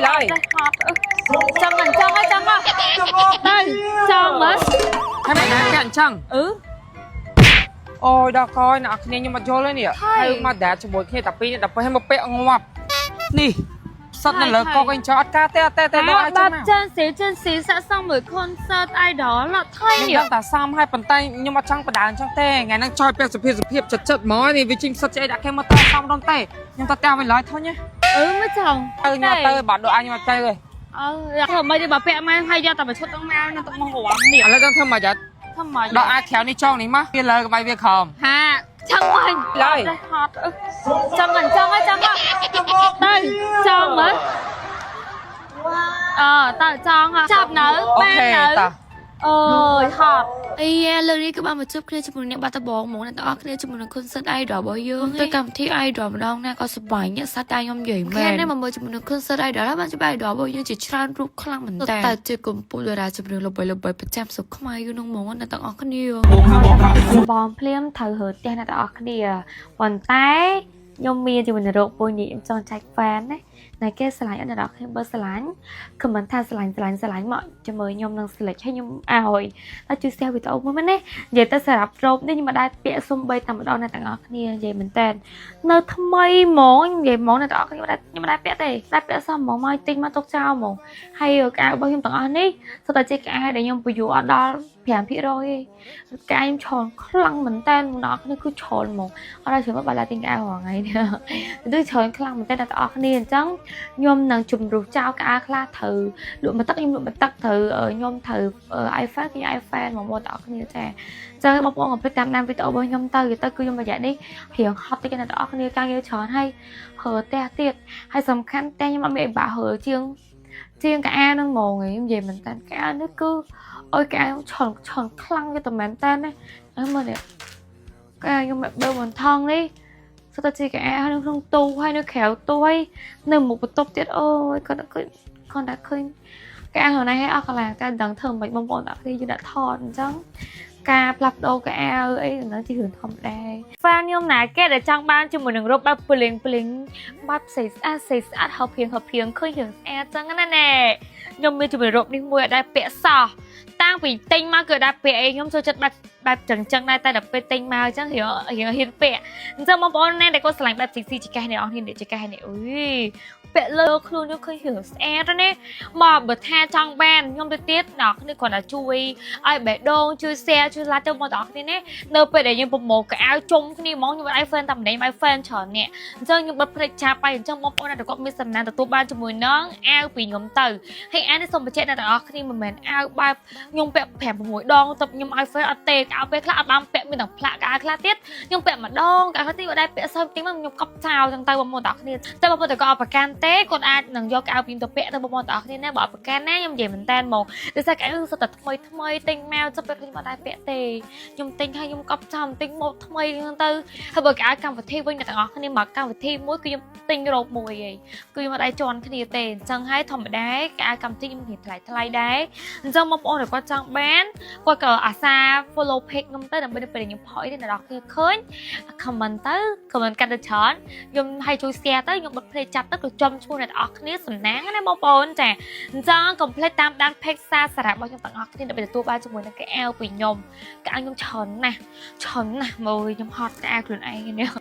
ឡើយ ហត់ចង់អញ្ចឹងហ៎ចង់ហ៎ទៅចង់មើល ហើយមិនណាគេអញ្ចឹង អឺ អូយដល់កយអ្នកគ្នាខ្ញុំអត់យល់ទេនេះ ហើយ ហើយមកដែរជាមួយគ្នាតែពីរនេះដល់ពេលឲ្យមកពាក់ងាប់នេះផ្សិតនៅលើកកអីចឹងអត់ការទេអត់ទេទេដល់ឲ្យ បា ចឹងមក បចិនស៊ីចិនស៊ីសាក់សងមួយ concert idol លត់ថៃ ខ្ញុំ នេះ ដឹងតែសមហើយប៉ុន្តែខ្ញុំអត់ចង់បដើអញ្ចឹងទេថ្ងៃហ្នឹងចយពាក់សុភាពសុភាពចិត្តចិត្តហ្មងនេះវាជីងផ្សិតចេះដាក់គេមកតសមដល់ទេខ្ញុំតតែវិញឡើយធុញណា អឺមិនចង់ ទៅខ្ញុំអត់ទៅបាត់ដូចអញខ្ញុំអត់ទៅទេ អឺធ្វើមិនទេបើពាក់មកហើយយកតែមួយឈុតហ្នឹងមកនៅទឹកមករំនេះ ឥឡូវដឹងធ្វើម៉េចអត់ ធ្វើមិន ដល់អាចក្រៅនេះចងនេះមកវាលើក្បែរវាក្រោម ហាចង់វិញ ឡើយ ហត់ចង់អញ្ចឹងហ៎ចង់ហ៎ទៅចង់មើលអឺទៅចង់ហ៎ចាប់នៅ អូខេ បាននៅ តោះ អើយហត់ អីយ៉ាលើកនេះគឺបានមកជួបគ្នាជាមួយអ្នកបាត់ដំបងហ្មងអ្នកទាំងអស់គ្នាជាមួយនឹង concert idol របស់យើងទៅកម្មវិធី idol ម្ដងណាក៏សប្បាយញាក់សាច់តែខ្ញុំនិយាយមែននេះមកមើលជាមួយនឹង concert idol ហើយបានជួប idol របស់យើងជាច្រើនរូបខ្លាំងមែនតើតែជាកំពូលតារាចម្រៀងល្បីៗប្រចាំស្រុកខ្មែរយើងនឹងហ្មងអ្នកទាំងអស់គ្នា បងភ្លាមត្រូវរើផ្ទះអ្នកទាំងអស់គ្នាប៉ុន្តែខ្ញុំមានជាមួយនឹងរោគមួយនេះខ្ញុំចង់ចែក fan ណាណែគេស្រឡាញ់អត់អ្នកទាំងអស់គ្នាបើស្រឡាញ់ comment ថាស្រឡាញ់ស្រឡាញ់ស្រឡាញ់មកជាមួយខ្ញុំនឹង select ឲ្យខ្ញុំឲ្យហើយជួយ share វីដេអូមួយមែនណានិយាយទៅសម្រាប់រោបនេះខ្ញុំមិនដែលពាក់សំបីតែម្ដងអ្នកទាំងអស់គ្នានិយាយមែនតើនៅថ្មីហ្មងនិយាយហ្មងអ្នកទាំងអស់គ្នាខ្ញុំមិនដែលពាក់ទេតែពាក់សោះហ្មងមកទិញមកទុកចោលហ្មងហើយកៅរបស់ខ្ញុំទាំងអស់នេះសុទ្ធតែជាកៅដែលខ្ញុំពយល់អត់ដល់5%ទេ កាយខ្ញុំច្រើនខ្លាំងមែនតើអ្នកគ្នាគឺច្រើនហ្មងអត់ដល់ច្រើនមកបាឡាទិញកៅរាល់ថ្ងៃនេះគឺច្រើនខ្លាំងមែនតើអ្នកទាំងអស់គ្នាអញ្ចឹងខ្ញុំនឹងជំរុះចោលកៅខ្លះត្រូវលក់មកទឹកខ្ញុំលក់មកទឹកត្រូវខ្ញុំត្រូវ iPhone គឺ iPhone ហ្មងបងទាំងអស់គ្នាចាអញ្ចឹងបងប្អូនកុំភ្លេចតាមដានវីដេអូរបស់ខ្ញុំទៅទៅគឺខ្ញុំរយៈនេះរៀងហត់តិចអ្នកទាំងអស់គ្នាការងារច្រើនហើយហើផ្ទះទៀតហើយសំខាន់ផ្ទះខ្ញុំអត់មានអីបាក់ហើជាងជាងកៅហ្នឹងហ្មងឯងនិយាយមែនតើកៅនេះគឺ អើយកៅឆនឆនខ្លាំងវាតែមែនតើណាអើមើលនេះកៅខ្ញុំបើមិនថងនេះសុទ្ធតែជាកៅនៅក្នុងទូហើយនៅក្រៅទូហើយនៅមុខបន្ទប់ទៀតអូយគាត់ឃើញគាត់តែឃើញកៅហ្នឹងឯងអស់កន្លងតែដឹងធ្វើមិនបងប្អូនដាក់គ្នាយើងដាក់ថតអញ្ចឹងការផ្លាស់ប្ដូរកៅអីហ្នឹងជារឿងធម្មតា fan ខ្ញុំណាគេដែលចង់បានជាមួយនឹងរូបបែបព្លីងព្លីងបែបស្អាតស្អាតស្អាតស្អាតហៅភៀងហៅភៀងឃើញរឿងស្អាតចឹងណាណែខ្ញុំមានជាមួយរូបនេះមួយអត់ដែលពាក់សោះតាំងពីទិញមកគឺអត់ដែលពាក់អីខ្ញុំចូលចិត្តបែបបែបចឹងចឹងដែរតែដល់ពេលទិញមកចឹងរៀងរៀងហ៊ានពាក់អញ្ចឹងបងប្អូនណាដែលគាត់ស្រឡាញ់បែបស៊ីស៊ីចកេះនេះអស់នេះចកេះនេះអុយពាក់លើខ្លួនខ្ញុំឃើញរឿងស្អាតណាមកបើថាចង់បានខ្ញុំទៅទៀតដល់គ្នាគ្រាន់តែជួយឲ្យបេះដូងជួយ share ជួយ like ទៅមកដល់គ្នាណា នៅពេលដែលយើងប្រមូលកៅអៅជុំគ្នាហ្មងខ្ញុំឲ្យ fan តែម្នាក់ខ្ញុំឲ្យ fan ច្រើនអ្នកអញ្ចឹងខ្ញុំបិទភ្នែកចាប់ហើយអញ្ចឹងបងប្អូនដែលគាត់មានសំណាងទទួលបានជាមួយនឹងអាវពីខ្ញុំទៅហើយអាវនេះសូមបញ្ជាក់អ្នកទាំងអស់គ្នាមិនមែនអាវបែបខ្ញុំពាក់5 6ដងទៅខ្ញុំឲ្យ fan អត់ទេអាវពេលខ្លះអត់បានពាក់មានទាំងផ្លាកកៅអៅខ្លះទៀតខ្ញុំពាក់ម្ដងកៅអៅខ្លះទៀតគាត់ដែរពាក់សើតិចមកខ្ញុំកប់ចោលចឹងទៅបងប្អូនទាំងអស់គ្នាតែបងប្អូនតែក៏អត់ប្រកាន់ទេគាត់អាចនឹងយកកៅអៅពីខ្ញុំទៅពាក់ទៅបងប្អូនទាំងអស់គ្នាណាបើអត់ប្រកាន់ណាខ្ញុំនិយាយមែនតើហ្មងដោយសារកៅអៅសុទ្ធតែថ្មីថ្មីទិញមកចុះពេលខ្ញុំអត់ដែរពាក់ទេ ខ្ញុំទិញហើយខ្ញុំកប់ចោលទិញមកថ្មីហ្នឹងទៅហើយបើគេឲ្យកម្មវិធីវិញអ្នកទាំងអស់គ្នាមកកម្មវិធីមួយគឺខ្ញុំទិញរ៉ូបមួយឯងគឺខ្ញុំអត់ឲ្យជន់គ្នាទេអញ្ចឹងហើយធម្មតាគេឲ្យកម្មវិធីខ្ញុំរៀនថ្លៃថ្លៃដែរអញ្ចឹងបងប្អូនដែលគាត់ចង់បានគាត់ក៏អាសា follow page ខ្ញុំទៅដើម្បីនៅពេលដែលខ្ញុំផុសអីអ្នកនរគ្នាឃើញ comment ទៅ comment កាន់តែច្រើនខ្ញុំឲ្យជួយ share ទៅខ្ញុំបិទ page ចាប់ទៅក៏ចំឈ្មោះអ្នកទាំងអស់គ្នាសំណាងណាបងប្អូនចាអញ្ចឹងកុំភ្លេចតាមដាន page សារសារៈរបស់ខ្ញុំទាំងអស់គ្នាដើម្បីទទួលបានជាមួយនឹងកែវពីខ្ញុំ កៅខ្ញុំច្រើនណាស់ច្រើនណាស់មើលខ្ញុំហត់កៅខ្លួនឯងនេះ។